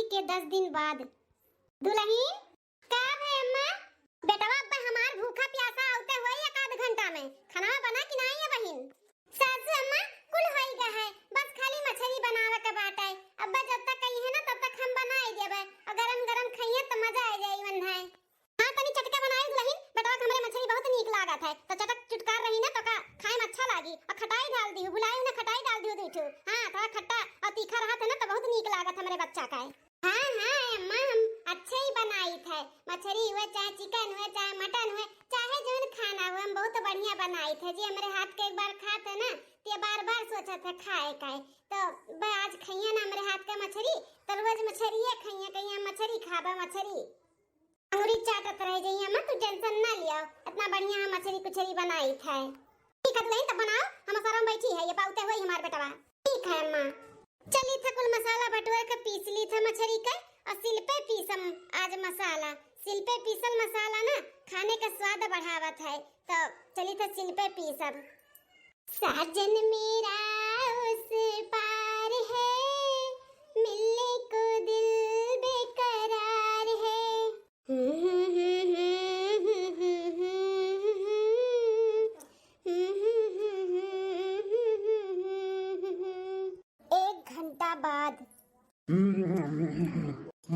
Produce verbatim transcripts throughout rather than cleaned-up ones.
के दस दिन बाद। दुलहिन, का भए अम्मा? बेटवा अब्बा हमार भूखा प्यासा आवते होई एक आध घंटा में। खाना बना कि नाई है बहिन? सासू अम्मा, कुल होई गा है, बस खाली मछरी बनावे के बाटे। अब्बा जब तक कही है ना, तब तक हम बनाई देबे। और गरम गरम खइहे तो मजा आ जाई मन है। हाँ, तनी चटका बनाई दुलहिन, बेटवा के हमरे मछरी बहुत नीक लागत है, तो चटक चुटकार रही ना, तो का खाए में अच्छा लागी। और खटाई डाल दिहु, भुलाई ना, खटाई डाल दिहु दुई ठो। हाँ, थोड़ा खट्टा और तीखा रहत है ना, तो बहुत नीक लागत हमरे बच्चा का है। हाँ, हाँ, अम्मा, हम अच्छे ही बनाई थे, मछरी हुए, चाहे चिकन हुए, चाहे मटन हुए, चाहे जौन खाना हुए, हम बहुत बढ़िया बनाई थे। जे हमरे हाथ के एक बार खात है ना, ते बार बार सोचत है खाए का है। तो बा, आज खइया ना हमरे हाथ का मछरी, तो रोज मछरिये खइया, कहिया मछरी खाबा, मछरी। अंगुरी चाटत रह जइया, अम्मा, तू टेंशन ना लिया, इतना बढ़िया हम मछरी कुछरी बनाई थे। ठीक है दुलहिन, तब बनाओ, हम असरम बैठी है, ये पाउते हुए हमार बेटवा। ठीक है अम्मा। चली थे कुल मसाला बटोर के पीस ली थे मछरी के, और सिल पे पीसम आज मसाला। सिल पे पीसल मसाला ना खाने का स्वाद बढ़ावत है, तो चली थे सिल पे पीसब। साजन मेरा उस पार है, मिलने को दिल बेकरार है। एक घंटा बाद।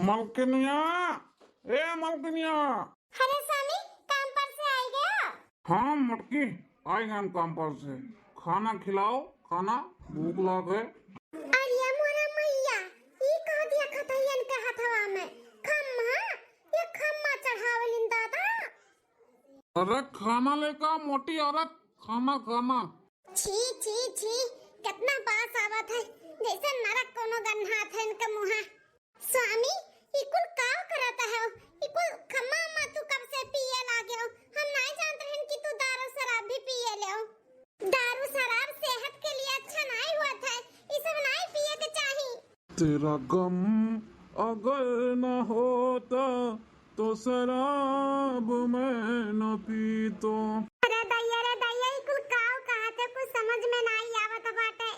मलकिनिया, ए मलकिनिया। अरे स्वामी, काम पर से आई गया? हाँ मोटकी, आई हम काम पर से। खाना खिलाओ, खाना, भूख लाग है। अरे मोरा मैया, ई का दिया खतैयन के हथवा में? खम्मा, ये खम्मा चढ़ावलिन दादा। अरे खाना लेकर मोटी औरत, खाना, खाना। छी, छी, छी, कितना बास आवत है, जैसे नरक कोनो गन्हात है इनका मुँहा। स्वामी, ई कुल काव करत हो? ई कुल खम्मा उम्मा तू कब से पिए लागे हो? हम नाई जानत रहन कि तू दारू शराब भी पिए ले हो। दारू शराब सेहत के लिए अच्छा नाई होत है, ई सब नाई पिए के चाही। तेरा गम अगर न होता तो शराब मैं न पीतो। अरे दैया रे दैया, ई कुल काव कहत है, कुछ समझ में नाई आवत बाटे।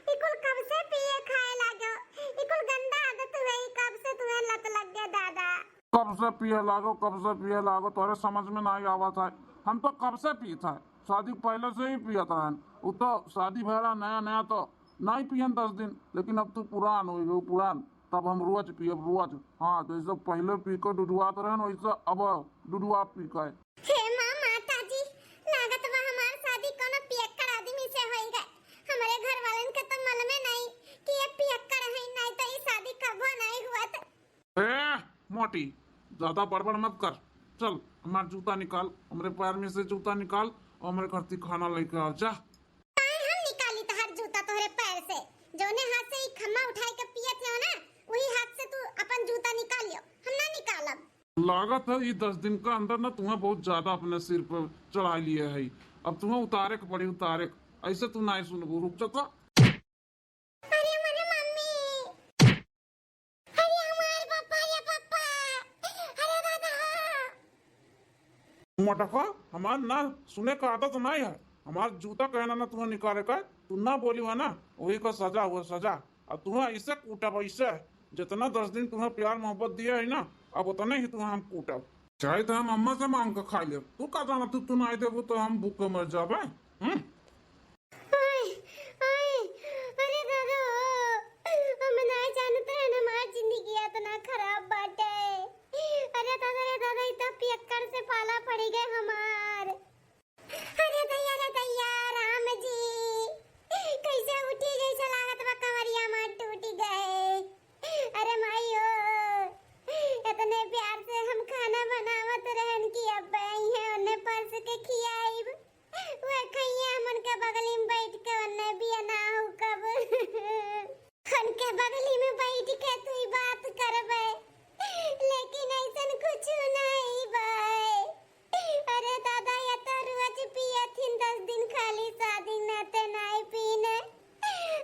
ई कुल कब से पिए खाए लागो? ई कुल गंदा आदत हुए, ई कब से तुम्हें लत लग गया दादा? कब से पिए लागो, कब से पिए लागो, तोरे समझ में नाई आवत है। हम तो कब से पीत है, शादी पहले से ही पियत रहन। उ तो शादी भरा नया नया तो नाई पियन दस दिन, लेकिन अब तू पुरान हो गयो, पुरान। तब हम रोज पियब, रोज। हाँ, जैसे पहले पी के डुडुआत रहन, वैसे अब डुडुआ पी के। हे माँ, माता जी, लागत बा हमार शादी कोनो पियक्कड़ आदमी से होई गए। हमरे घर वालन के तो मालूमे नहीं कि ये पियक्कड़ है, नहीं तो ये शादी कबो नहीं हुआ था। ए मोटी, ज्यादा बड़बड़ मत कर। चल, हमार जूता निकाल, हमरे पैर में से जूता निकाल और हमरे घर से खाना लेके आ जा। काहे हम निकाली तहार जूता तोहरे पैर से? जौने हाथ से ई खम्मा उठाए के पियत हो ना, वही हाथ से तू अपन जूता निकाल लियो, हम ना निकालब। लागत है ई दस दिन का अंदर ना तुम्हें बहुत ज्यादा अपने सिर पर चढ़ा लिए है, अब तुम्हें उतारे के पड़ी, उतारे के। ऐसे तू नाई सुनबू, रुक जा तो। अरे मोरे मम्मी, अरे हमार पापा, अरे पापा, अरे दादा। मटका, हमार ना सुने का आदत नाई है। हमार जूता कहना ना तुम्हें निकाले का, तू ना बोली हुआ ना, वही का सजा हुआ सजा। अब तुम्हें ऐसे कूटब, ऐसे, जितना दस दिन तुम्हें प्यार मोहब्बत दिया है ना, अब उतने ही तुम्हें हम कूटब। चाहे तो हम अम्मा से मांग के खा ले, तू का जाना, तू, तू ना देबू तो हम भूख के मर जाबे। हम्म। आय, आय, अरे दादा, हम ना जानत रहन, हमार जिंदगी इतना खराब बाटे। अरे दादा रे दादा, ई तो पियक्कड़ से पाला पड़ी गए हमार। अरे दैया रे दैया, राम जी, कैसे उठी, जैसे लागत बा कमरिया में टूट गए। अरे माई ओ, इतने प्यार से हम खाना बनावत रहन कि अब इहे उन्हें परस के खियाइब। वे खइया हम उनके बगली में बैठ के उन्हें बियना हो कब। उनके बगली में बैठ के तू ही बात करबे, लेकिन ऐसन कुछ नहीं बाय। अरे दादा, ये तो रोज पियत हिन, दस दिन खाली शादी नाते नाई पीने।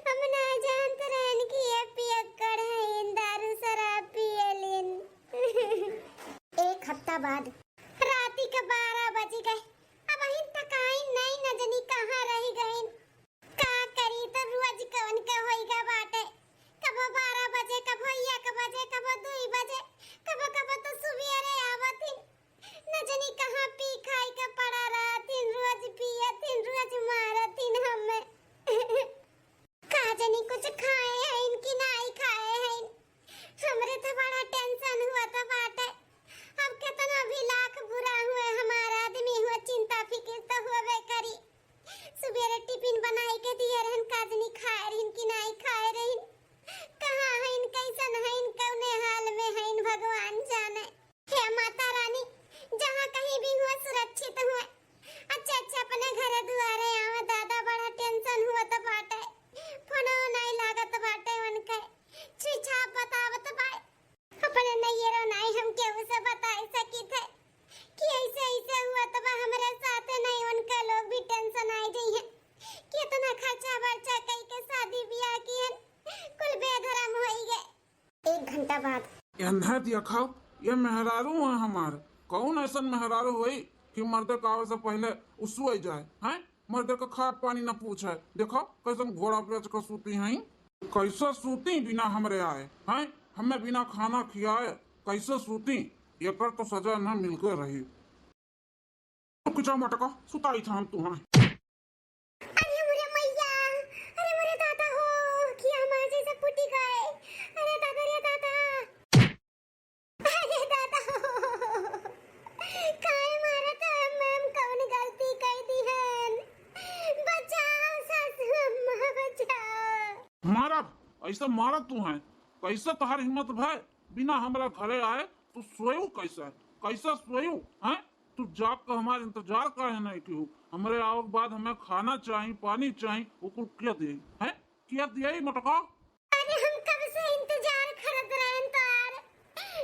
हम ना जानत रहन कि ये पियक्कड़ हइन, दारू शराब पियलिन। एक हफ्ता बाद। राती के बारह बज गए, अबहिन तक आइन नहीं, न जनी कहाँ रह गइन। का करी, तो रोज कवन के होइगा बाटे, कबो बारह बजे, कबो एक बजे। कबो दुई बजे, कबो कबो तो सुबेरे आवत ही। न जानी कहाँ पी खाई के पड़ा रहत ही, रोज पियत ही, रोज मारत ही हमें। का जानी कुछ खाए हइन कि नाई खाए हइन। हमरे तो बड़ा tension हुआ तो बाटे। अब केतना भी लाख बुरा हुए, हमार आदमी हुए, चिंता फिकिर तो होबे करी। सुबेरे टिफिन बनाई के दिए रहन, का जानी खाए रहन कि नाई खाए रहन, कहाँ हइन, कैसन हइन, कौने हाल में हइन, भगवान जाने। हे माता रानी, जहाँ कहीं भी हुआ सुरक्षित हुआ, अच्छे अच्छे अपने घरे दुआरे आवा दादा, बड़ा tension हुआ तो बाटे, फोनो नाई लागत बाटे उनके, छुई छाप बतावत बाय। अपने नैयरो नाई हम केहू से बताई सकित है कि ऐसे ऐसे हुआ तो बा हमरे साथे, नाई उनका लोग भी tension आई गई है कि इतना खर्चा बर्चा कई के शादी ब्याह किहन, कुल बेधरम होई गए। एक घंटा बाद। एन्हे देखा, ये मेहरारू है हमार। कौन ऐसन मेहरारू होई कि मर्दे का आवे से पहले उ सोई जाए, हैं? मर्दे का खाए पानी न पूछे। देखो, कैसन घोड़ा बेच के सूती हैं। कैसे सूती बिना हमरे आए, हैं? हमें बिना खाना खियाए कैसे सूती? एकर तो सजा न मिल के रही। रुक जा मटका, सुताई था हम तुहरा। अरे मोरे मैया, अरे मोरे दादा हो, कि हमार जैसे फूटी गए। अरे दादा रे दादा, अरे दादा हो, काहे मारत है? हम कौन गलती कई दिहन? बचाओ सासू अम्मा, बचाओ। मारब, ऐसा मारत तू है, कैसे तोहार हिम्मत भय? बिना हमरा घरे आए तू सोयू कैसे? कैसे सोयू, हैं? तू जाग के हमार इंतजार काहे नहीं किहू? हमरे आवक बाद हमें खाना चाही, पानी चाही, वो कुल के दिए, हैं? के दिए मटका? अरे हम कब से इंतजार करत रहन तोहार,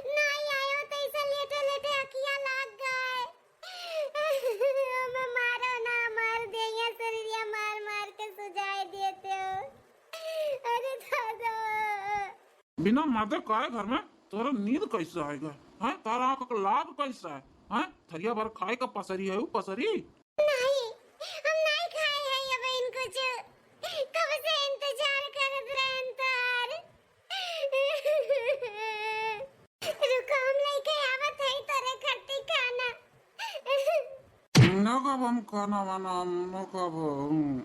नाई आयो तो ऐसे लेटे लेटे अखियां लाग गए। हमें मारो ना, मार दे, ये शरीरिया मार मार के सुजाए देते हो। अरे दादा। बिना मर्दे काहे घर में तोहरा नींद कैसे आएगा? हैं? तारा आँख का लाभ कैसा है? हैं? थरिया भर खाए का पसरी है, उ पसरी? नहीं, हम नहीं खाए हैं ये बहन कुछ। कब से इंतजार करत रहन तार। रुको, हम लेके आवत है तोरे खातिर खाना। न कब हम खाना वाना, हम न कब, हम्म।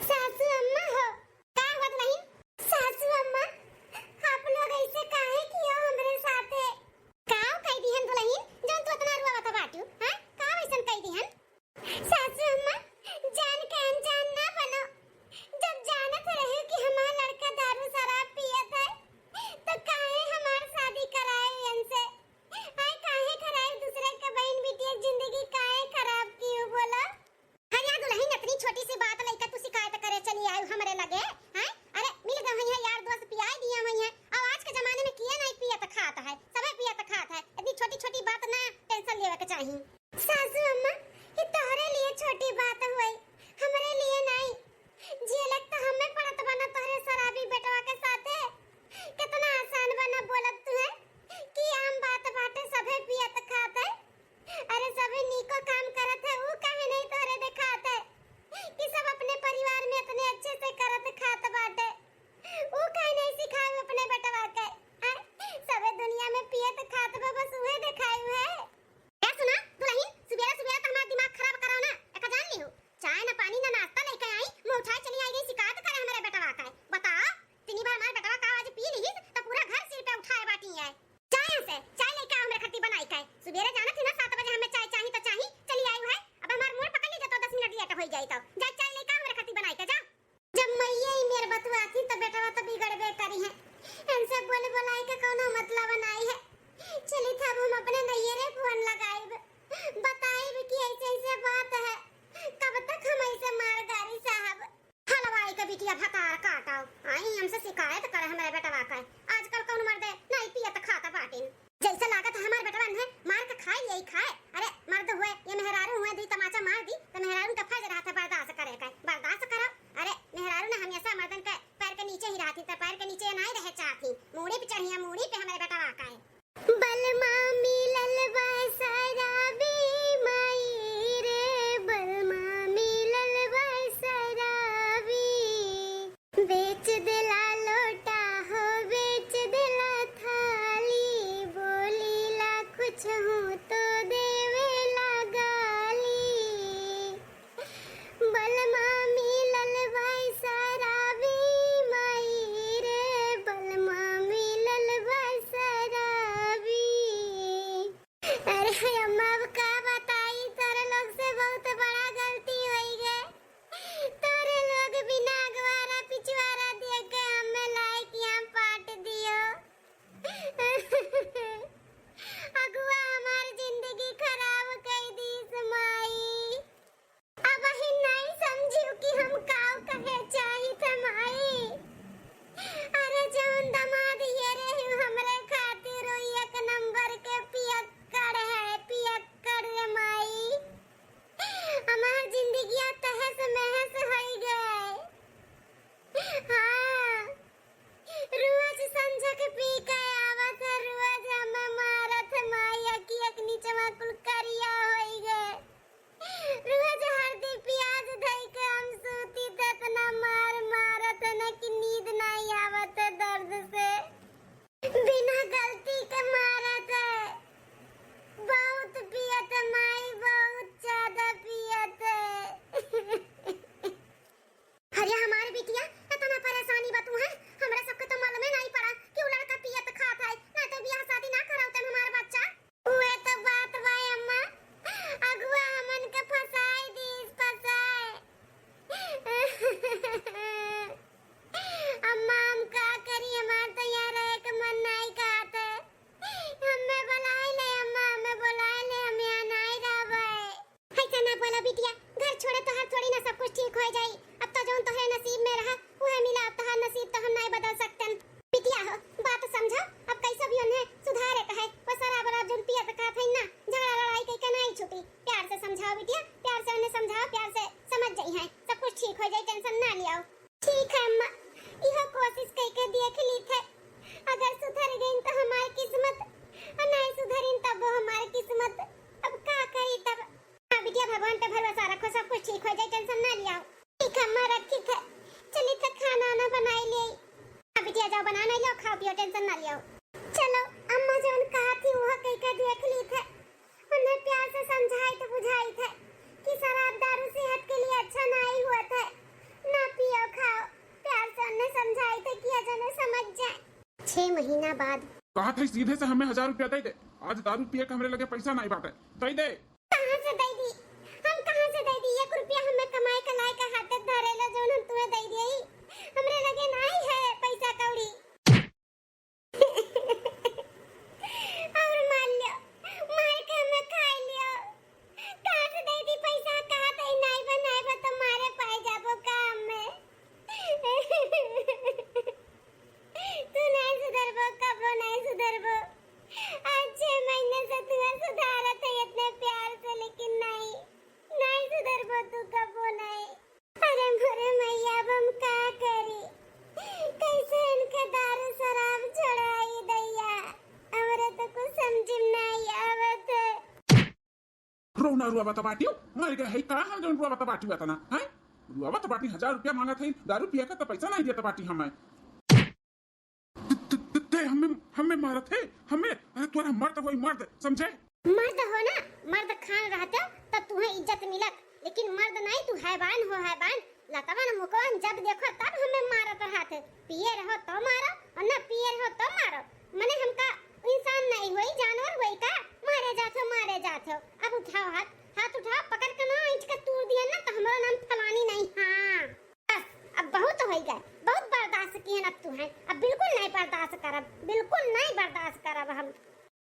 सासू अम्मा हो, का हुआ दुलहिन? सासू अम्मा, आप लोग ऐसे काहे कियो हमरे साथे? काव कई दिहन दुलहिन, जौन तू इतना रुआवत बाटू, हैं? काव ऐसन कई दिहन? सासू अम्मा, जान के अनजान ना बनो। जब जानत रहे कि हमार लड़का दारू शराब पियत है, तो काहे हमार शादी कराए इनसे? आय काहे कराए दूसरे के बहन बिटिया के जिंदगी काहे खराब कियो बोलो? अरे दुलहिन, इतनी छोटी सी बात लइके तू शिकायत करे चली आयु हमरे लगे, हैं? अरे मिल गए हैं यार दोस्त, पियाए दिया हुई है। अब आज के जमाने में किए नहीं पियत खात है, सबे पियत खात है। इतनी छोटी छोटी बात ना tension लेवे के चाही। सासू अम्मा, ये तोहरे लिए छोटी बात हुई, हमरे लिए नहीं। जियलक तो हमें पड़त बा ना तोहरे शराबी बेटवा के साथे। कितना आसान बा ना बोलत तू है कि आम बात बाटे, सभे पियत खात है। अरे सभे नीको काम करत है, ऊ काहे नहीं तोहरे देखात है कि सब अपने परिवार में इतने अच्छे से करत खात बाटे? ऊ काहे नहीं सिखाए अपने बेटवा के? हैं? सभे दुनिया में पियत खात बा, बस उहे देखाई है। ए सुना दुलहिन, सुबेरे सुबेरे तो हमार दिमाग खराब करो ना, एका जान लिहू। चाय ना पानी ना नाश्ता लेके आई, मुँह उठाए चली आई गई शिकायत करे हमरे बेटवा का। बताओ, तिनी बार हमार बेटवा का आज पी लिहिस तो पूरा घर सिर पे उठाए बाटी है। जा यहाँ से, चाय लेके आओ हमरे खातिर बनाई के। सुबेरे जानत ही ना सात बजे हमें चाय चाही तो चाही, चली आई है। अब हमार मूड पकड़ लीजिए तो दस मिनट लेट हो जाई तो। जा चाय लेके आओ हमरे खातिर बनाई के, जा। जब मैया ही मेर बतुआती तो बेटवा तो बिगड़बे करी है। इनसे बोल बोलाई के कौनो मतलब नाई है। चली था अब हम अपने नैयरे फोन लगाइब, बताइब कि ऐसे ऐसे बात है। कब तक हम ऐसे मार गारी साहब? हलवाई के बिटिया भतार काटो। आई हमसे शिकायत करे हमरे बेटवा के। आजकल कौन मर्दे नहीं पियत खात बाटिन। जैसे लागत है हमार बेटवा ने मार के खाई यही खाए। अरे मर्द हुए ये मेहरारू हुए दी तमाचा मार दी तो मेहरारू के फर्ज रहत है बर्दाश्त करे के। बर्दाश्त करो। अरे मेहरारू ने हमेशा मर्दन के पैर के नीचे ही रहती तो पैर के नीचे नहीं रहे चाहती। मूड़ी पे चढ़िया मूड़ी पे हमरे बेटवा का है। बलमा मिलल बा शराबी माई रे, बलमा मिलल बा शराबी। बेच देला लोटा हो, बेच देला छहु तो देवे लागली, बलमा मिलल बाय सराबी, माई रे, बलमा मिलल बाय सराबी। अरे अम्मा, अब का बताई, तोरे लोग से बहुत बड़ा गलती होई गए। तोरे लोग बिना अगवारा पिछवारा देख के हमें लाइक यहाँ पाट दियो। अगुआ हमार जिंदगी खराब कई दीस माई। अब ही नहीं समझियो कि हम काव कहे चाहित है माई। अरे जौन दामाद ये रही हमरे खातिर वो एक नंबर के पियक्कड़ है, पियक्कड़ रे माई। हमार जिंदगिया तहस महस होई गए। हाँ, रोज संझक पी के आवत है, रोज हमें मारत है माई, अखिया के नीचवा कुल करिया होई गए। रोज हरदी प्याज धई के हम सूती त इतना मार मारत है ना कि नींद नहीं आवत है दर्द से। बिना गलती के मारत है, बहुत पियत है माई, बहुत ज्यादा पियत है। अरे हमार बिटिया, इतना परेशानी बा तुहे? हमरा सबके तो मालूमे नहीं पड़ा कि उ लड़का पियत खात है, ना तो बियाह शादी ना करावतन हमार बच्चा। उहे तो बात बा अम्मा, अगुआ हमन के फंसाई दीस, फंसाए। अम्मा, हम का करी, हमार तो यहाँ रहे के मन नहीं कहत है। हमें बुलाए ले अम्मा, हमें बुलाए ले, हम यहाँ नहीं रहबे। ऐसा ना बोलो बिटिया, घर छोड़े तोहार थोड़ी ना सब कुछ ठीक हो जाई। अब तो जौन तोहरे नसीब में रहा, उहे मिला। अब तोहार नसीब तो हम नहीं बदल सकतन। बिटिया हो, बात समझो, अब कैसे भी उन्हें सुधारे के है। वो शराब वराब जौन पियत खात है ना, झगड़ा लड़ाई कई के नहीं छूटी। प्यार से समझाओ बिटिया, प्यार से उन्हें समझाओ, प्यार से समझ जाई है, सब कुछ ठीक हो जाई, tension ना लियाओ। ठीक है अम्मा, इहो कोशिश कई के देख ली थे। अगर सुधर गईन तो हमार किस्मत, और नहीं सुधरिन तब वो हमार किस्मत। अब का करी तब? हाँ बिटिया, भगवान पे भरोसा रखो, सब कुछ ठीक हो जाए, tension ना लियाओ। ठीक है अम्मा, रखी थे, चली थे खाना वाना बनाई ले। हाँ बिटिया, जाओ बना नहीं लो, खाओ पियो, tension ना लियाओ। चलो अम्मा, जौन कहा थी वह कई के देख ली थे। उन्हें प्यार से समझाई तो बुझाई थे कि शराब दारू सेहत के लिए अच्छा नहीं हुआ था, ना पियो खाओ। प्यार से उन्हें समझाई थे कि अजय समझ जाए। छह महीना बाद। कहा था सीधे से हमें हजार रुपया दे दे, आज दारू पिए के हमरे लगे पैसा नहीं बाटे, दे दे। कहाँ से दे दी? हम कहाँ से दे दी? एक रुपया हमें कमाई कलाई का हाथे धरे ला, जौन हम तुम्हें दे दिए, हमरे लगे नहीं है पैसा कौड़ी। और मार लियो, मार के हमें खाई लियो। कहाँ से दे दी पैसा? कहाँ दे? नाई बा, नाई बा तो मारे पाए जाबो का हमें? तू नहीं सुधरबो, कबो नहीं सुधरबो। आज छह महीने से तुम्हें सुधारत है इतने प्यार से, लेकिन नहीं, नहीं सुधरबो तू कबो नहीं। अरे मोरे मैया, अब हम का करी? कैसे इनके दारू शराब छोड़ाई दैया? हमरे तो कुछ समझ में नहीं आवत है। रो ना रुआ बता बाटियो, मर गए है का हम जौन रुआ बता बाटी बता ना, हैं? रुआ बता बाटी, हजार रुपया मांगत है, दारू पिया के तो पैसा नहीं देता बाटी हमें। ते, ते, ते, ते हमें, हमें मारत है, हमें? अरे तोरा मर्द वही मर्द, समझे? मर्द हो ना, मर्द खान रहते तब तुम्हें इज्जत मिलत, लेकिन मर्द नहीं, तू हैवान हो, हैवान। लतवन मुकवन जब देखो तब हमें मारत रहत है। पिए रहो तो मारो और ना पिए रहो तो मारो। मने हमका इंसान नहीं होई, जानवर होई का? मारे जात हो, मारे जात हो। अब उठाओ हाथ, हाथ उठाओ, पकड़ के ना इंच का तूर दिया ना तो हमारा नाम फलानी नहीं। हाँ। बस, अब बहुत होई गए, बहुत बर्दाश्त किहन अब तू है, अब बिल्कुल नहीं बर्दाश्त करब, बिल्कुल नहीं बर्दाश्त करब हम।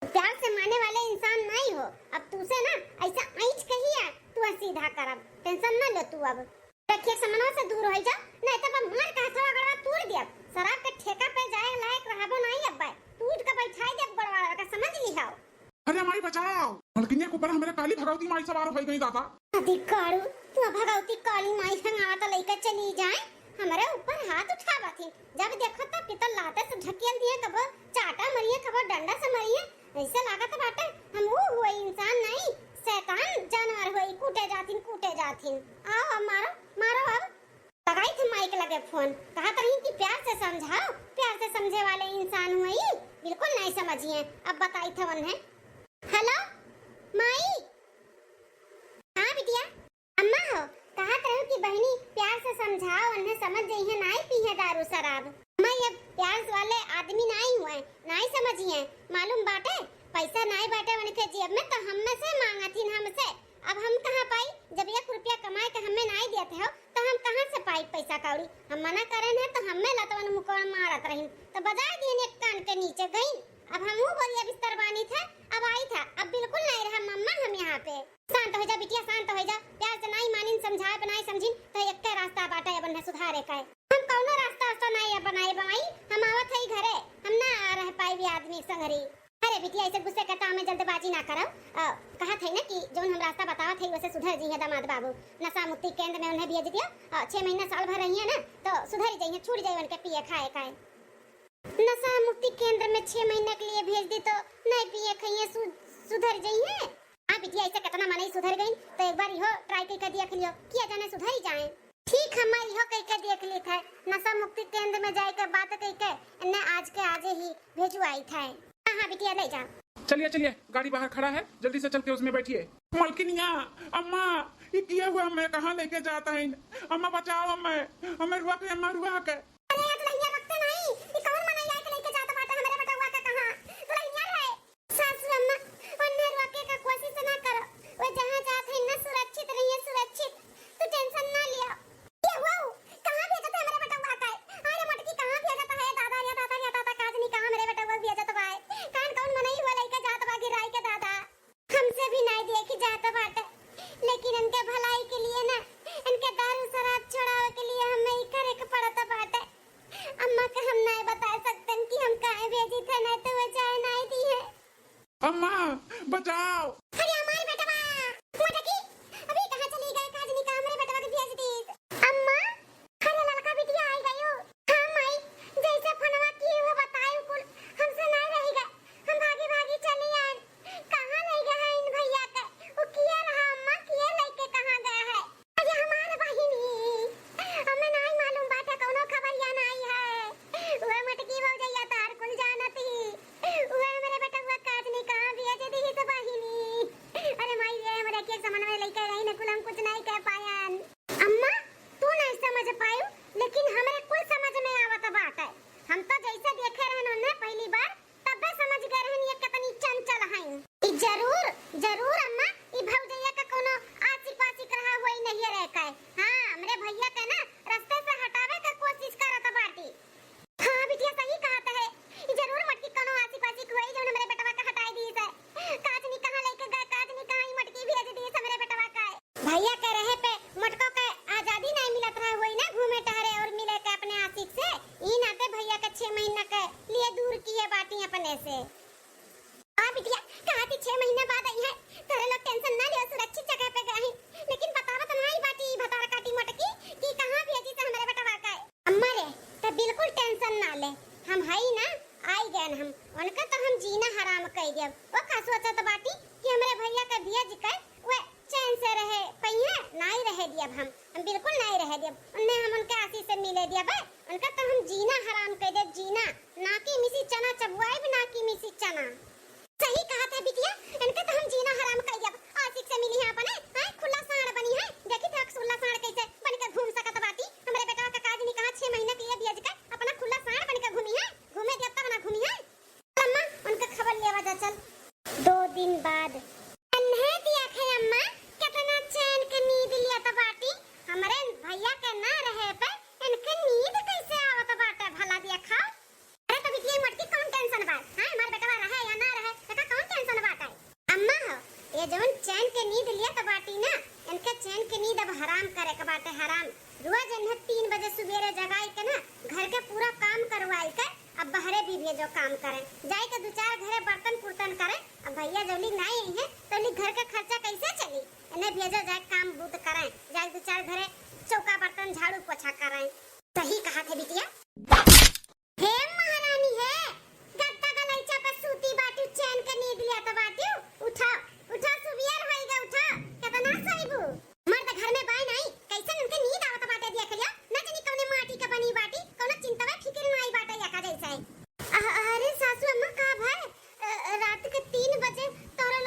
प्यार से माने वाले इंसान नहीं हो, अब तू से ना ऐसा ऐंच कहिया तू सीधा करब, tension ना लो तू अब। रखिए समनवा से दूर होई जा, नहीं तो अब मार का हथवा गड़वा तोड़ दिया, शराब के ठेका पे जाए लायक रहबो नहीं अब, तू उठ के बैठाई दे गोड़वा का, समझ ली हो। अरे माई बचाओ, मलकिनिया के ऊपर हमरे काली भगवती माई सवार होई गई दादा। अधिकारू, तू भगवती काली माई संग आवत लइका चली जाए, हमरे ऊपर हाथ उठावत ही। जब देखो तब पितल लाते से ढकेल दिए, कबो चाटा मरिए, कबो डंडा से मरिए। ऐसे लागत बाटे हम ऊ हुए इंसान नहीं, शैतान जानवर हुए, कूटे जाथिन, कूटे जाथिन। आओ अब मारो, मारो अब। लगाई थे माई के लगे फोन, कहा तरीन कि प्यार से समझाओ, प्यार से समझे वाले इंसान हुए, बिल्कुल नहीं समझिए। अब बताई थे उन्हें। हेलो माई। हाँ बिटिया। अम्मा हो, कहत रहू कि बहिनी प्यार से समझाओ, उन्हें समझ जइहे, नाई पीहे दारू शराब। अम्मा, ये प्यार वाले आदमी नाई हुए, नाई समझिए, मालूम बाटे, पैसा नाई बाटे उनके जेब में, तो हम में से मांगत हिन हमसे। अब हम कहाँ पाई, जब एक रुपया कमाए के हमें नाई देत हो, तो हम कहाँ से पाई पैसा कौड़ी? हम मना करेन है, तो हमें लतवन मुकवन मारत रहिन, तो बजाय दिए एक कान के नीचे गईन। अब हमहू बोरिया बिस्तर बानी थे, अब आई था, अब बिल्कुल नाई रहा मम्मा हम यहाँ पे। शांत हो जा बिटिया, शांत हो जा। प्यार से नाई मानिन, समझाए बनाए समझिन, तो एक रास्ता बाटे अब उन्हें सुधारे का है। हम कौनो रास्ता वास्ता नाई बनाए बनाई, हम आवत है घरे, हम ना आ रह पाई भी आदमी संगरी। अरे बिटिया, ऐसे गुस्से के काम में जल्दबाजी ना करो। अ, कहत है ना कि जौन हम रास्ता बतावत है, वैसे सुधर जी है दामाद बाबू। नशा मुक्ति केंद्र में उन्हें भेज दियो, अ, छह महीना साल भर रही है ना, तो सुधर जाइए, छूट जाए उनके पिए खाए का है। नशा मुक्ति केंद्र में छह महीना के लिए भेज दी तो नहीं पिए खाइए, सु-, सुधर जाइए। हाँ बिटिया, ऐसे कितना मनई सुधर गई, तो एक बार इहो ट्राई करके देख लियो, किया जाने सुधर ही जाए। ठीक है, मैं इहो कह के देख ली था, नशा मुक्ति केंद्र में जाए के बात कह के इन्हें आज के आजे ही भेजवाई था। हाँ हाँ बिटिया, ले जा। चलिए चलिए, गाड़ी बाहर खड़ा है, जल्दी से चल के उसमें बैठिए। मलकिनिया, अम्मा, ये किया हुआ हमें कहाँ लेके जाता है? अम्मा बचाओ हमें, हमें रुआ के, अम्मा रुआ के। अरे, ये दुल्हनिया रखते नहीं, ये कौन मनई आके लेके जात बाटे हमरे बेटवा के कहाँ? दुल्हनिया रे। सासू अम्मा, उन्हें रोके का कोशिश ना करो, वो जहाँ जात है ना सुरक्षित रहिए, सुरक्षित, तू टेंशन ना लिया। ये वो, कहाँ भेजत है हमरे बेटवा का? अरे मोटकी, कहाँ भेजत है? दादा रे, दादा रे, दादा, काज नहीं कहाँ हमरे बेटवा भेजत बा? कान कौन मनई हुआ लेके जात बा गिराई के दादा? हमसे भी नाई देखी जात बाटे, लेकिन इनके भलाई के लिए ना, इनके दारू शराब छोड़ावे के लिए हमें ई करे के पड़त बाटे। अम्मा के हम नाई बता सकतन कि हम काहे भेजी थे, नाई तो वो जाए नाई दी है। अम्मा, बचाओ। अरे हमार बेटवा, मोटकी, अभी कहाँ चली गए? काज नहीं कहाँ हमरे बेटवा के भेज दी। अम्मा, अरे ललका बिटिया आई गयो। हाँ माई, जैसे फोनवा किए हुए बताए कुल, हमसे ना रह गए, हम भागी भागी चली आए। कहाँ ले गए हैं इन भैया के? वो किया रहा अम्मा, किया लेके कहाँ गया है? अरे हमार बहिनी, हमें नाई मालूम बाटे, कौनो खबरिया नाई है। वह मटकी भौजैया तार कुल जानत ही, वह हमरे बेटवा काज नहीं कहाँ भेज दी तो बहिनी। अरे माई रे, हमरे के समन में लेके गई न कुल, हम कुछ नहीं कह पायन। अम्मा, तू नहीं समझ पायू, लेकिन हमरे कुल समझ में आवत बाटे। हम तो जैसे देखे रहन उन्हें पहली बार, तब्बे समझ गए रहन ये कितनी चंचल हैं। ई जरूर, जरूर अम्मा, ई भौजैया का कोनो आशिक वाशिक रहा होई नहीं रह के। हाँ, हमरे भैया के ना रास्ते से हटावे का कोशिश करत बाटी। हाँ बिटिया, सही कहत है। ई जरूर मटकी कोनो आशिक वाशिक होई, जौन हमरे बेटवा के हटाई दी से। काज नहीं कहाँ लेके गए, काज नहीं कहाँ ई मटकी भेज दी से हमरे बेटवा का। भैया के रहे पे मटको के आजादी नहीं मिलत रहे होई ना, घूमे टहरे और मिले के अपने आशिक से। ई नाते भैया के छह महीना के लिए दूर किए बाटी अपने से। हाँ बिटिया, कहा थी छह महीना बाद आई है, तोरे लोग टेंशन ना लियो, सुरक्षित जगह पे गए हैं। लेकिन बतावत नहीं बाटी भतार काटी मटकी कि कहाँ भेजी से हमरे बेटवा का। अम्मा रे, तो बिल्कुल टेंशन ना ले, हम हई ना, आई गए हम। उनका तो हम जीना हराम कर दिया। वो का सोचत बाटी कि हमरे भैया का भेज के वो चैन से रहे पइहे, नाई रहे दियब हम, हम बिल्कुल नाई रहे दियब। उन्हें हम उनके आशीष से मिले दियब, उनका तो हम जीना हराम कर दियब, जीना। नाकी मिसी चना चबुआइब, नाकी मिसी चना। सही कहत है बिटिया, इनके तो हम जीना हराम कर दियब। आशिक से मिली है अपने, हैं, खुला साँड़ बनी है। देखी थे खुला साँड़ कैसे बन के घूम सकत बाटी। हमरे बेटवा का काज नहीं कहाँ, छह महीने के ये बियज के अपना खुला साँड़ बन के घूमी है, घूमे दियब तब ना घूमी है। अम्मा, उनका खबर लेवा जा चल। दो दिन बाद। अन्हे दिया खे अम्मा, कितना चैन के नींद लियत बाटी। हमरे भैया के ना रहे पे इनके नींद कैसे आवत बाटे भला दिया खाओ। अरे तो बिटिया मटकी कौन टेंशन बा? हाँ, हमार बेटवा रहे या ना रहे, एका कौन टेंशन बाटे? अम्मा हो, ये जवन चैन के नींद लियत बाटी ना, इनके चैन के नींद अब हराम करे के बाटे, हराम। रोज इन्हें तीन बजे सुबेरे जगाई के ना, घर के पूरा काम करवाई के, अब बहरे भी भेजो काम करे, जाई के दो चार घरे बर्तन कुर्तन करे। अब भैया जौली नाई आई है, तौली घर के खर्चा कैसे चली? इन्हें भेजो जाए काम बूत करे, जाए दो चार घरे चौका बर्तन झाड़ू पोछा करे। सही कहा थे बिटिया। हे महारानी हे, गद्दा गलैचा पे सूती बाटू, चैन के नींद लियत बाटू, उठा, उठा सुबियर होई गे, उठा, कितना सोईबू? मर्द घर में बाय नाई, कैसन उनके नींद आवत बाटे, देख लिया, न जानी कौने माटी के बनी बाटी, कौनो चिंतवा फिकिर नाई बाटे, एका जैसे। अ-, अरे सासू अम्मा, का भय? अ, रात के तीन बजे तोहरे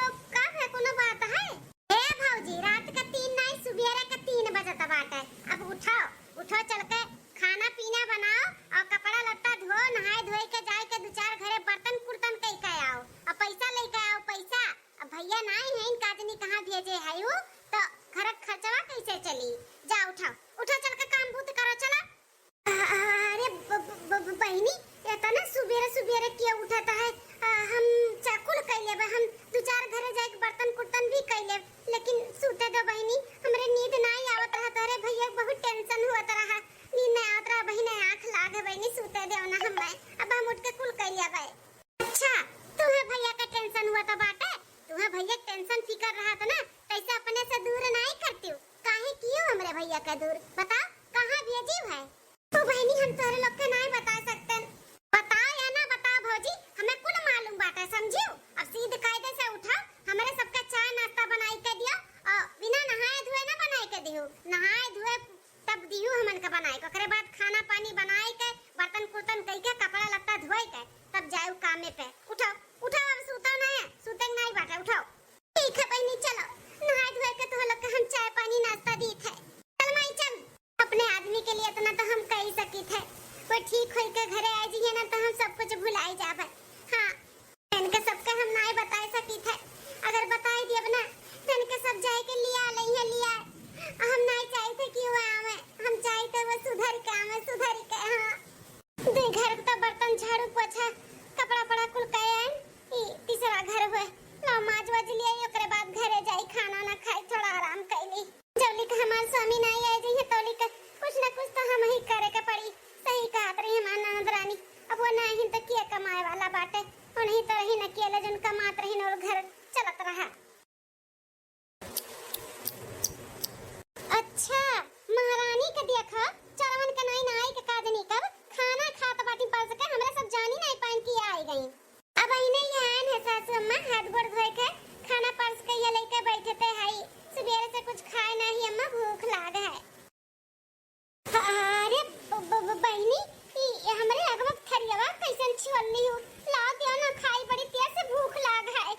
हुआ तो बाटे, तुम्हें भैया के tension फिकर रहा था ना, कैसे अपने से दूर नाई करती हूँ, काहे कियो हमरे भैया के दूर, बताओ कहाँ भेजी है? तो बहनी, हम तोहरे लोग के नाई बता सकते। बताओ या ना बताओ भौजी, हमें कुल मालूम बाटे, समझियो। अब सीध कायदे से उठा, हमरे सबके चाय नाश्ता बनाई के दियो, और बिना नहाए धोए ना बनाई के दियो, नहाए धोए तब दियो हमन के बनाई के, ओकरे बाद खाना पानी बनाई के, बर्तन कुर्तन कई के, कपड़ा लत्ता धोई के, तब जाऊ कामे पे। उठाओ, उठाओ, अब सूता ना है, सूते के नाई बाटे, उठाओ। ठीक है बहनी, चलो, नहाए धोए के तुह लोग के हम चाय पानी नाश्ता दीत है। चल माई चल, अपने आदमी के लिए इतना तो हम कर ही सकित है, वो ठीक होई के घरे आ जाइए ना तो हम सब कुछ भुलाई जाबे। हाँ, इनके सबके हम नाई बताए सकित है, अगर बताए दियब ना तो इनके सब जाए के लिया लइहे लिया। हम नाई चाहित है कि वो आवे, हम चाहित है वो सुधर के आवे, सुधर के। हाँ, दे घर का बर्तन झाड़ू पोछा कपड़ा पड़ा कुल कए आइन, ई तीसरा घर हुए। लो माज वाज लिया, ओकरे बाद घरे जाई, खाना ना खाई, थोड़ा आराम कैली। जौली का हमार स्वामी नाई आए जइहे तौली का कुछ ना कुछ तो हम ही करे के पड़ी। सही कहत रही हमार ननद रानी, अब वो नाहीं तो किया कमाए वाला बाटे, वो नहीं तो रही न अकेले जौन कमात रही न और घर चलत रहा। अच्छा, महारानी के देखा, चरवन के नाई नाई के काज निकब, खाना खात बाटी परस के, हमरे सब जानी नाई पाइन कि आई गई। अब अहिने ये आयन है सासू अम्मा, हाथ गोड़ धोए के, खाना परस के ये लेके बैठे ते हई। सुबेरे से कुछ खाए नाही अम्मा, भूख लाग है। अरे ब-, ब-, ब-, बहिनी, ई हमरे अगवा के थरियवा कैसन छिवल लिहू? लाओ दिया ना खाई, बड़ी तेज से भूख लाग है।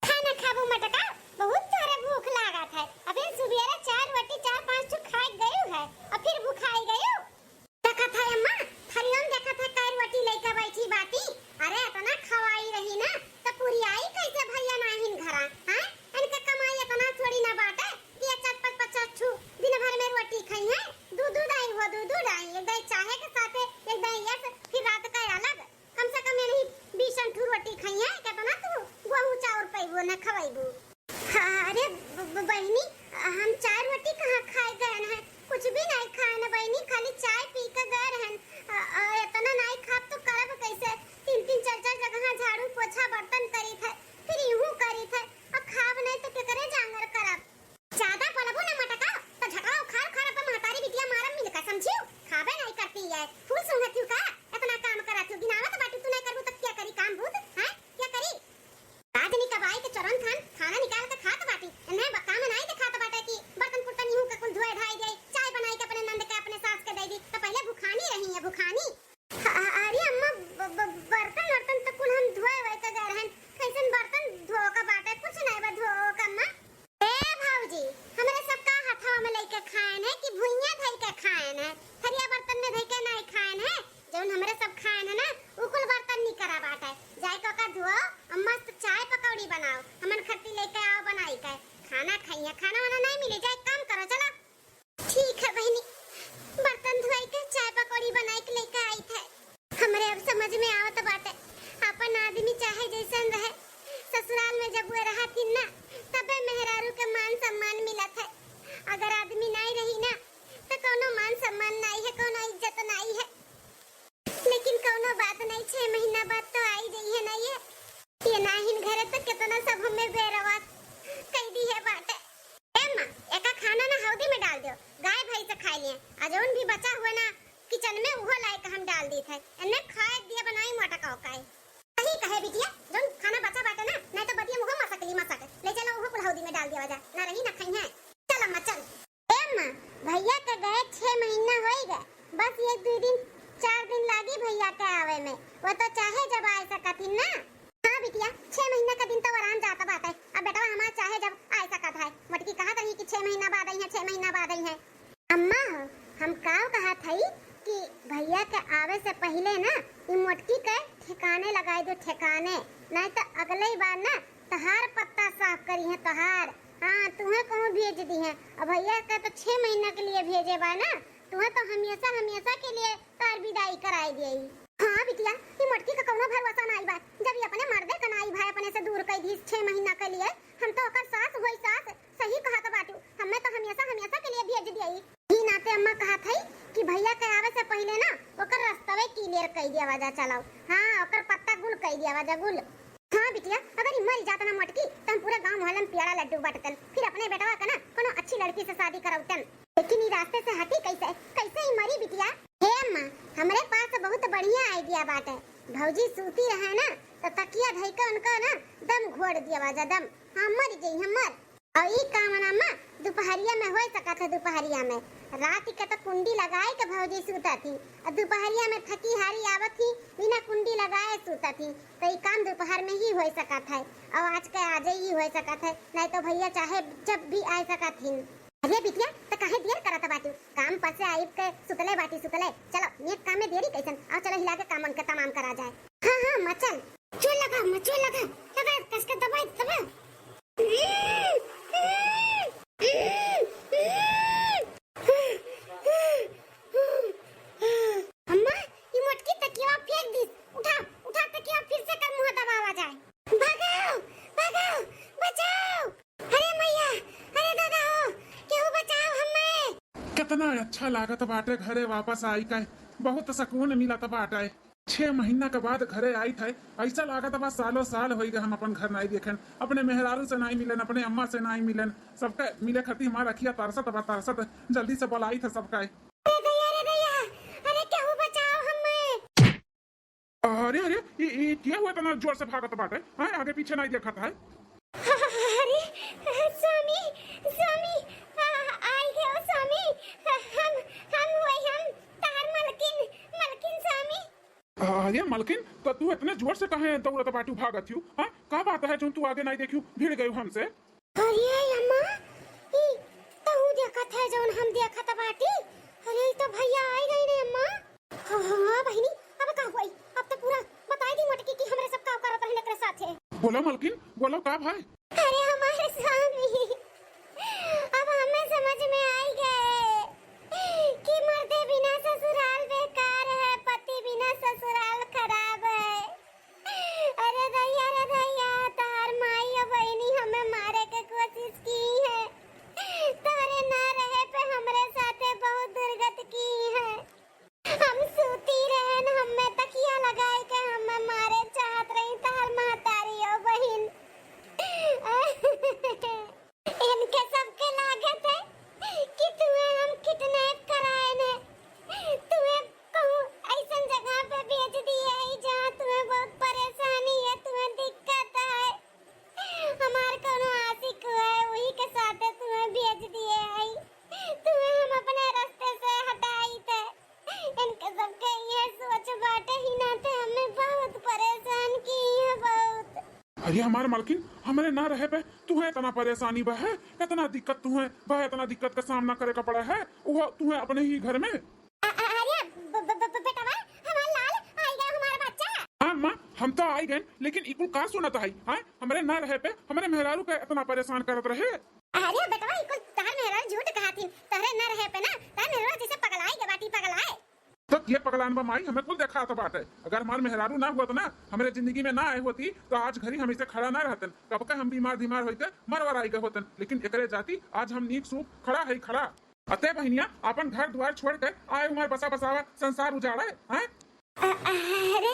खाना खाबू मटका, बहुत तोहरे भूख लागत है। अबे सुबेरे चार रोटी चार पाँच ठो खाए गयू है, और फिर भुखाई गयू। देखत है अम्मा, थरियन देखत है कै रोटी लइका बैठी बाटी। अरे इतना खवाई रही ना, तो पूरी आई कैसे भैया नाहिन घरा, हैं? इनके कमाई इतना थोड़ी ना बाटे कि ये चार पाँच पचास ठू दिन भर में रोटी खाई है। दू दू डाई हो, दू दू डाई, एक डाई चाहे के साथे, एक डाई यस, फिर रात का अलग। कम से कम ये नहीं बीस ठू रोटी खाई है, कितना तू गेहूं चाउर पैबू ना खवाईबू। हाँ, अरे ब-, ब-, बहिनी, हम चाय रोटी कहाँ खाए गए हैं, कुछ भी नहीं खाए ना बहिनी, खाली चाय पी के गए रहन। अ, अ, इतना नहीं खाब तो करब कैसे? तीन तीन चार चार जगह झाड़ू पोछा बर्तन करी थे, फिर यूं करी थे, अब खाब नहीं तो केकरे जांगर करब? ज्यादा बोलबू ना मटका, तो झटवा उखाड़ उखाड़ अपन महतारी बिटिया मारब मिलकर, समझियो? खाबे नहीं करती है, फूल सूंघत हूँ का? इतना काम करत हूँ, गिनावत बाटू, तू नहीं करबू तो क्या करी काम भूत, हैं? क्या करी? राजनी कबाई के चोरन खान खाना निकाल के खात बाटी, इन्हें बक्का में नाई दिखात बाटे कि बर्तन पुर्तन इहू के कुल धोए धाई दे, चाय बनाई के अपने नंद के, अपने सास के दे दी, तो पहले भुखानी रही है, भुखानी। अ-, अरे अम्मा, ब-, ब-, बर्तन वर्तन तो कुल हम धोए वोए के गए रहन, कैसन बर्तन धोए के बाटे, कुछ नहीं बा धोए के अम्मा। ए भौजी, हमरे सब का हथवा में लेके खाएन है कि भुइयां धई के खाएन है, थरिया बर्तन में धई के नहीं खाएन है, जौन हमरे सब खाएन है ना, उ कुल बर्तन निकरा बाटे। जाए के ओका धोओ और मस्त चाय पकौड़ी बनाओ, हमन खत्ती लेके आओ बनाई के। खाना खाइए, खाना वाना नहीं मिली, जाए काम करो, चला। ठीक है बहिनी, बर्तन धोई के चाय पकौड़ी बनाई के लेके आई थे। हमरे अब समझ में आवत बाटे, अपन आदमी चाहे जैसन रहे, ससुराल में जब वे रहथिन ना, तबे मेहरारू के मान सम्मान मिलत है। अगर आदमी नहीं रही ना, तो कौनो मान सम्मान नहीं है, कौनो इज्जत नहीं है। लेकिन कौनो बात नहीं, छह महीना बाद तो आई जइहे ना ये। ये नाहिन घरे तो कितना सब हमें बेरवा कई दी है बाटे। ए माँ, एका खाना ना हौदी में डाल दो, गाय भैंस खा लिए। आ जौन भी बचा हुआ ना किचन में, उहो लाए के हम डाल दी थे। इन्हें खाए दिया बनाई मोटा काव काए। सही कहे बिटिया, जौन खाना बचा बाटे ना, नहीं तो बदिया मुँह मसकली मसक। ले चलो उहो कुल हौदी में डाल दिया जा, ना रही ना खाई है। चल अम्मा चल। ए अम्मा, भैया के गए छह महीना होई गए, बस ये दो दिन चार दिन लागी भैया के आवे में, वो तो चाहे जब आ सकत ही ना। हाँ बिटिया, छह महीना का दिन तो आराम जाता बाटे। अब बेटवा हमार चाहे जब आ सकत है, मोटकी कहत रही कि छह महीना बाद आई है, छह महीना बाद आई है। अम्मा हो, हम काव कहत हई कि भैया के आवे से पहिले ना ई मोटकी के ठिकाने लगाई दो, ठिकाने, नहीं तो अगले ही बार ना तहार पत्ता साफ करी है तहार। हाँ, तुम्हें कहूँ भेज दी है। अब भैया के तो छह महीना के लिए भेजे बा ना, तुम्हें तो हमेशा हमेशा के लिए तार विदाई कराई दिए। हाँ बिटिया, ई मोटकी का कौनो भरोसा नाई बा। जब ये अपने मर्दे का नाई भाई अपने से दूर कर दी छह महीना के लिए, हम तो ओकर सास होई सास, सही कहत बाटू, हमें तो हमेशा हमेशा के लिए भेज दिए। ई नाते अम्मा कहत है कि भैया के आवे से पहिले ना ओकर रस्तवे clear कर दिया जा, चलाओ। हाँ, ओकर पत्ता गुल कर दिया जा, गुल। हाँ बिटिया, अगर ई मरी जात ना मोटकी, त हम पूरा गाँव मोहल्ला में पियाड़ा लड्डू बांटतन, फिर अपने बेटवा का ना कोनो अच्छी लड़की से शादी करौतन। लेकिन ई रास्ते से हटी कैसे, कैसे ई मरी बिटिया? हे अम्मा, हमरे पास बहुत बढ़िया idea बाटे। भौजी सूती रहे ना, तो तकिया धई के उनका ना दम घोड़ दिया बाजा दम। हाँ, मर गई, हम मर। और ई काम ना अम्मा, दोपहरिया में होए सकत है, दोपहरिया में। रात के तो कुंडी लगाए के भौजी सूतत ही, और दोपहरिया में थकी हारी आवत ही, बिना कुंडी लगाए सूतत ही। तो ई काम दोपहर में ही होए सकत है, और आज के आजे ही होए सकत है, नहीं तो भैया चाहे जब भी आ सकत ही। अरे बिटिया, त काहे देर करत बाटू? काम पर से आइब के सुतले बाटी, सुतले। चलो, नेक काम में देरी कैसन? आओ चलो, हिला के काम उनके तमाम करा जाए। हाँ, हाँ, अम्मा चल। जोर लगा, अम्मा जोर लगा, लगा, कस के दबाई, दबा। अम्मा, ई मोटकी तकिया फेंक दीस। उठा, उठा तकिया, फिर से कर मुँह दबावा जाए। भागो, भागो, बचाओ। अरे मैया, अरे दादा हो, केहू बचाओ हम्मे। कितना अच्छा लागत बाटे घरे वापस आई के, बहुत सुकून मिलत बाटे। छह महीना के बाद घरे आई थे, ऐसा लागत बा सालों साल होई गए हम अपन घर नाई देखेन, अपने मेहरारू से नाई मिलन, अपने अम्मा से नाई मिलन। सबका मिले खातिर हमार अखिया तरसत बा, तरसत। जल्दी से बोलाई थे सबका। अरे दैया, अरे दैया, अरे केहू बचाओ हम्मे। अरे, अरे, ई, ई के हुआ इतना जोर से भागत बाटे? हाँ, आगे पीछे नहीं देखत है। अरे, स्वामी, स्वामी, आ, आई गयो स्वामी। हम, हम वही, हम तहार मलकिन, मलकिन स्वामी। अरे मलकिन, तो तू इतने जोर से काहे दौड़त बाटू, भागत हूँ? हाँ, का बात है जो तू आगे नहीं देखू, भिड़ गयू हमसे? अरे अम्मा, ई तहू देखत है जौन हम देखत बाटी? अरे, ई तो भैया आई गई रे अम्मा। हाँ, हाँ, बहिनी, अब का होई? अब तो पूरा बताई दी मोटकी कि हमरे सब का करत रहन एकरे साथे। बोलो मलकिन, बोलो का भाई? अरे हमारे स्वामी, अब हमें समझ में आई गए कि मर्दे बिना ससुराल बेकार है, पति बिना ससुराल खराब है। अरे दैया, रे दैया, तहार माई और बहिनी हमें मारे के कोशिश की है। तोहरे ना रहे पे हमरे साथे बहुत दुर्गत की है। हम सूती रहन, हमें तकिया लगाए के हमें मारे चाहत रही तहार महतारी और बहिन। इनके सबके लागत है कि तुहे हम kidnap कराए ने, तुहे कहूँ ऐसन जगह पे भेज दिए है जहाँ तुहे बहुत परेशानी है, तुहे दिक्कत है। हमार कोनो आशिक है, वही के साथे तुहे भेज दिए है, तुहे हम अपने रास्ते से हटाई थे। इनके सबके ये सोच बाटे ही नाते हमें बहुत परेशान की है, बहुत। अरे हमार मालकिन, हमरे ना रहे पे तुहे इतना परेशानी बा है, इतना दिक्कत तुहे बा, इतना दिक्कत का सामना करे का पड़ा है, वो तुहे अपने ही घर में। अ-, अ-, अरे ब-, ब-, ब-, ब-, बेटवा, हमार लाल, आई गया हमारा बच्चा। हाँ माँ, हम तो आई गए, लेकिन इकुल का सुनत है, हाँ? हमरे ना रहे पे हमरे मेहरारू के इतना परेशान करत रहे। अरे बेटवा, इकुल तार मेहरारू झूठ कहा थी, तोहरे ना रहे पे ना, तार मेहरारू जैसे पगलाई के बाटी, पगलाए। तो ये पगलान बा माई, हमें कुल देखात बाटे। अगर हमार मेहरारू ना हुआ तो ना, हमरे जिंदगी में ना आए होती, तो आज घड़ी हम इसे खड़ा ना रहतन। कब का हम बीमार धीमार होइके मरवर आई गए होतन। लेकिन एकरे जाति आज हम नीक सूप खड़ा है, खड़ा। अते बहिनिया, अपन घर द्वार छोड़ के आए हमार बसा बसावा संसार उजाड़ा है, हैं? अ-, अरे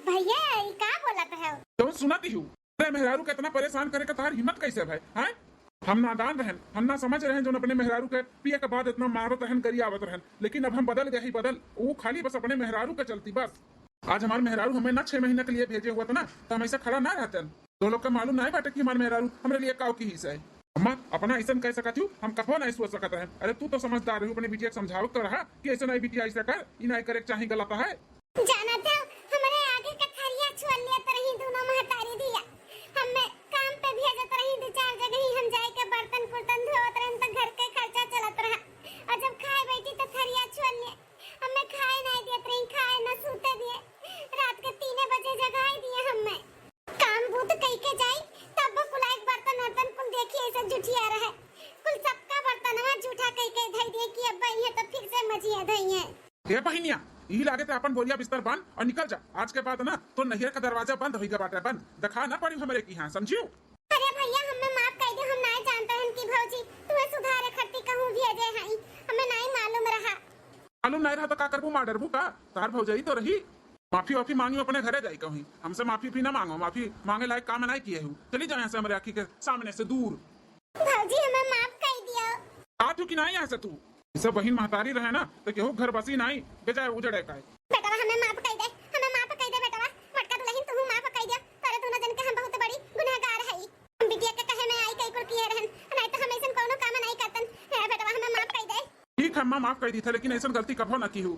भैया, ई का बोलत है? जौन सुनत ही हूँ। अरे मेहरारू के इतना परेशान करे के तहार हिम्मत कैसे भाई, हैं? हम नादान रहन, हम ना समझ रहन, जौन अपने मेहरारू के पिए के बाद इतना मारत रहन, गरियावत रहन, लेकिन अब हम बदल गए ही बदल। वो खाली बस अपने मेहरारू के चलती बस। आज हमार मेहरारू हमें ना छह महीने के लिए भेजे हुआ था ना, तो हम ऐसे खड़ा ना रहतन। तो लोग का मालूम ना बाटे कि हमार मेहरारू हमरे लिए काव की हिस्सा है। अम्मा, अपना ऐसन कह सकत हूँ, हम कबो नहीं सोच सकत रहन। अरे तू तो समझदार रहू, अपने बिटिया के समझावत तो रहा कि ऐसे नहीं बिटिया ऐसा कर, ई नहीं करे के चाही, गलत है। जानत हो, हमरे आगे के थरिया छोड़ लेत रही दोनों महतारी दिया। हमें काम पे भेजत रही, दो चार जगह ही हम जाए के बर्तन पुर्तन धोवत रहन तो घर के खर्चा चलत रहा। और जब खाए बैठी तो थरिया छोड़ ले। हमें खाए नहीं देत रही, खाए न सूते दिए। रात के तीने बजे जगाई दिए हमें। काम बूत कई के जाई, तब कुल एक बर्तन वर्तन कुल देखी ऐसे जुठिया रहे। कुल सबका बर्तनवा जूठा कई के धई दिए कि अब ये तो फिर से मजिया धई है। हे बहिनिया, यही लागे ते अपन बोरिया बिस्तर बांध और निकल जा। आज के बाद ना तो नैहर का दरवाजा बंद होइगा बाटे, बंद। देखा ना पड़ी हमरे की यहाँ, समझियो? अरे भैया, हमें माफ कर दे, हम नाय जानते हन कि भौजी तुम्हें सुधारे खत्ती कहूँ भेजे हई, हमें नाय मालूम रहा। मालूम नाय रहा तो का करबू, मार डरबू का? तार भौजाई तो रही। माफी वाफी मांगी अपने घरे जाई कहीं, हमसे माफी भी ना मांगो, माफी मांगे लायक काम नहीं किए हूँ। चली जाओ यहाँ से हमरे आँखी के सामने से दूर। भौजी, हमें माफ कर दियो। आ तू कि नहीं यहाँ से तू? ई सब बहिन महतारी रहे ना, तो केहू घर बसी नहीं, बेजाय उजड़े का। बेटवा, हमें माफ कर दे, हमें माफ कर दे बेटवा। मोटका दुल्हन, तू माफ कर दे। तोरे दोनों जन के हम बहुत बड़ी गुनहगार हई। हम बिटिया के कहे में आई कई कुल किए रहन, नहीं तो हम ऐसन कोनो काम नहीं करतन। हे बेटवा, हमें माफ कर दे। ठीक है अम्मा, माफ कर दी था, लेकिन ऐसन गलती कभो ना की हूँ।